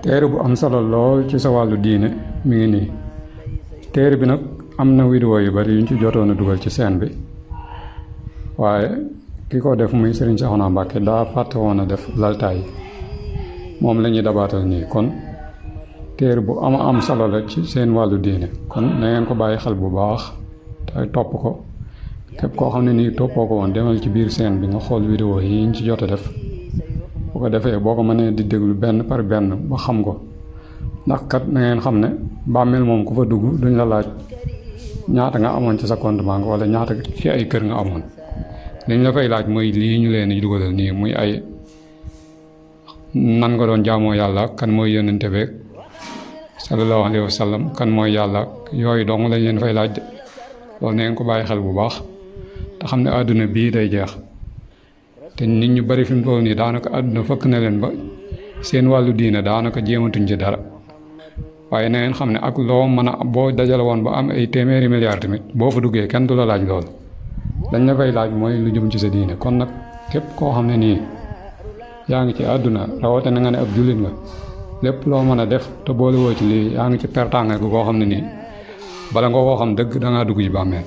téere bu am solo lool ci sa wàllu diine mi ngi nii. téere bi nag am na vidéo yu bari yuñ ci jotoon a dugal ci chaîne bi waaye ki ko def muy Serigne Cheikhouna Mbacké daa fàtte woon a def laltaay moom la ñuy dabaatal nii. kon téere bu am solo la ci seen wàllu diine, kon na ngeen ko bàyyi xel bu baax te topp ko. képp koo xam ne nii toppoo ko woon demal ci biir chaîne bi nga xool vidéo yi ñu ci jot a def, bu ko defee boo ko mënee di déglu benn par benn ba xam ko. ndax kat na ngeen xam ne bàmmeel moom ku fa dugg duñ la laaj ñaata nga amoon ci sa compte banque wala ñaata ci ay kër nga amoon. liñ la fay laaj mooy lii ñu leen di dugalal nii, muy ay nan nga doon jaamoo yàlla, kan mooy yónnente beeg sallallahu alayhi wa sallam, kan mooy yàlla, yooyu dong lañ leen fay laaj de. loolu na ngeen ko bàyyi xel bu baax te xam ne àdduna bii day jeex te nit ñu bari fi mu toll nii daanaka àdduna fëkk na leen ba seen wàllu diine daanaka jéematuñ ci dara. waaye na ngeen xam ne ak loo mën a boo dajale woon ba am ay téeméeri milliards tamit boo fa duggee kenn du la laaj lool. dañ la fay laaj mooy lu jëm ci sa diine. kon nag képp koo xam ne nii yaa ngi ci àdduna rawatina nga ne ab jullit nga, lépp loo mën a def te boole woo ci lii yaa ngi ci pertaange gu koo xam ne nii bala nga koo xam dëgg dangaa dugg ci bàmmeel.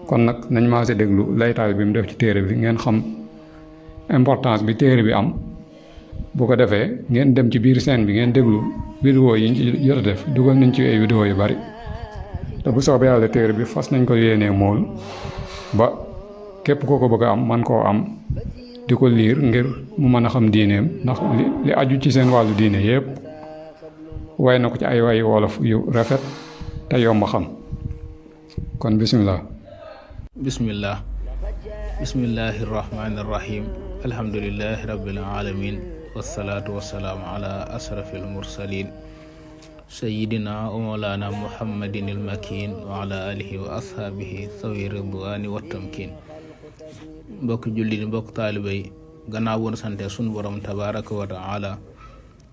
kon nag nañ maa si déglu laytaay bi mu def ci téere bi ngeen xam importance bi téere bi am. bu ko defee ngeen dem ci biir scène bi ngeen déglu vidéo yi ñu ci jot a def, dugal nañ ci ay vidéo yu bari te bu soobee yàlla téere bi fas nañ ko yéenee mool ba képp koo ko bëgg a am man koo am di ko liir ngir mu mën a xam diineem. ndax li aju ci seen wàllu diine yépp way na ko ci ay way wolof yu rafet te yomb xam. kon bismillahi rahmaani rahim alhamdulillahi rabbil alamin wassalaatu wassalaamu ala ashrafil mursalin sayyidina wa mawlana muhammadin il makin wa ala alihi wa ashaabihi sawi ridwaani wa tamkin. mbokk jullit mbokk taaliba yi, gannaaw woon sante sunu borom tabaraka wa taala,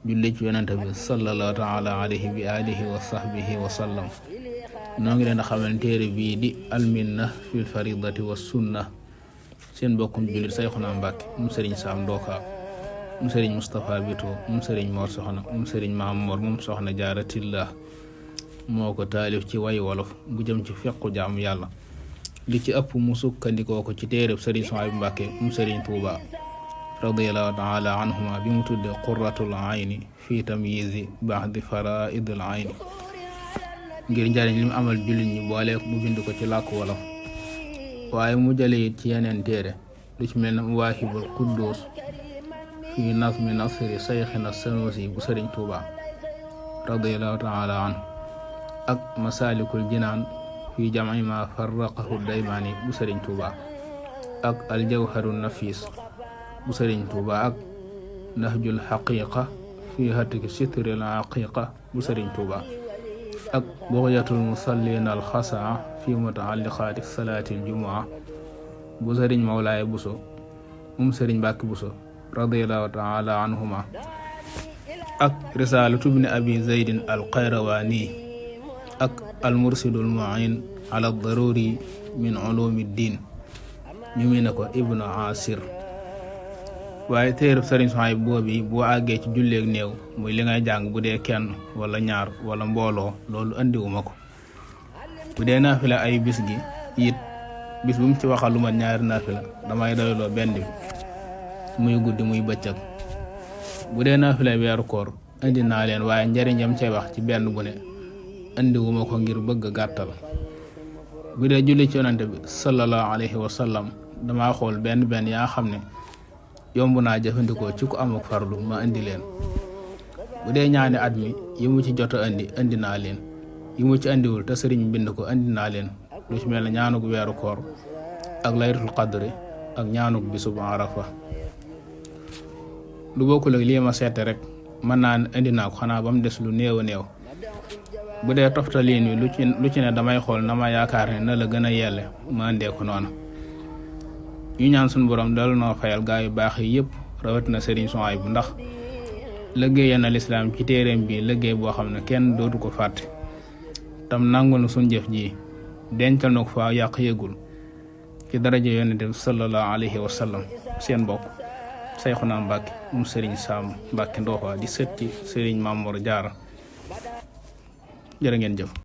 julli ci yonente bi sallallahu taala alayhi bi alihi wa sahbihi wa sallam. noo ngi leen a xamal téere bii di alminna fil faridati wa sunna. seen mbokkum jullit Cheikhouna Mbacké moom Serigne Sam Ndoka moom Serigne Moustapha Bito moom Serigne Mor Soxna moom Serigne Mamour moom Soxna Jaaratillah moo ko taalif ci way wolof bu jëm ci fequ jaamu yàlla. li ci ëpp mu sukkandikoo ko ci téereb Serigne Souhaïbou Mbacké moom Serigne Touba radiyallahu taala anhuma bi mu tudde qurratul ayni fii tamyizi ba'di faraidil ayni, ngir njariñ li mu amal jullit ñi boole mu bind ko ci làkk wolof. waaye mu jële it ci yeneen téere lu ci mel ne Mawaahibul Quddus fii nazmi nasri Sayxina Sanusi bu Serigne Touba radiyallahu taala anhu, ak Masaalikul Jinaan fii jam'i ma farraqahu Daymaani bu Serigne Touba, ak Aljawharun Nafis bu Serigne Touba, ak Nahjul Haqiqa fii hatki sitril haqiqa bu Serigne Touba, ak Bughyatul Musallin al Xasaa fi mutaalliqaati salaatil jumaa bu Serigne Mawlaay Buso Serigne Mbacké Buso radiyallahu taala anhuma, ak Risaalatu ibn Abi Zaydin al Qayrawaani, ak al Mursidul Mu'in ala daruri min ulumi diin ñu mi ne ko Ibnu Asir. waaye téereb Serigne Souhaïbou boobu boo àggee ci julleeg néew, muy li ngay jàng bu dee kenn wala ñaar wala mbooloo, loolu andiwuma ko. bu dee naafila ay bis gi it bis bu mu ci waxal lu mat ñaari naafila damay doyloo benn bi, muy guddi muy bëccëg. bu dee naafila weeru koor indi naa leen, waaye njariñam cay wax ci benn bu ne andiwuma ko ngir bëgg gàttal. bu dee julli ci yonante bi sallallahu alayhi wa sallam dama xool benn yaa xam ne yomb naa jëfandikoo ci ku amuk farlu ma indi leen. bu dee ñaani at mi yi mu ci jot a indi naa leen, yi mu ci andiwul te sëriñ bind ko indi naa leen, lu ci mel ne ñaanuk weeru koor ak laylatul qadri ak ñaanuk bisub arafa. lu bokkul ak lii ma seete rek mën naa indi naa ko, xanaa ba mu des lu néew a néew. bu dee toftaliin wi lu ci ne damay xool na ma yaakaar ne na la gën a yelle ma indee ko noonu. ñu ñaan suñu borom dal noo fayal gaa yu baax yi yëpp, rawatina Serigne Souhaïbou, ndax liggéeyal na lislaam ci téereem bi liggéey boo xam ne kenn dootu ko fàtte. tam nangul na suñ jëf ji dencal na ko fa yàq yëgul ci daraja yonente bi sallallahu alayhi wa sallam. seen bokk Sayxuna Mbàkke moom sëriñ Saam Mbàkke Ndoofa di sët ci sëriñ Mamoor Jaara jërë ngeen jëf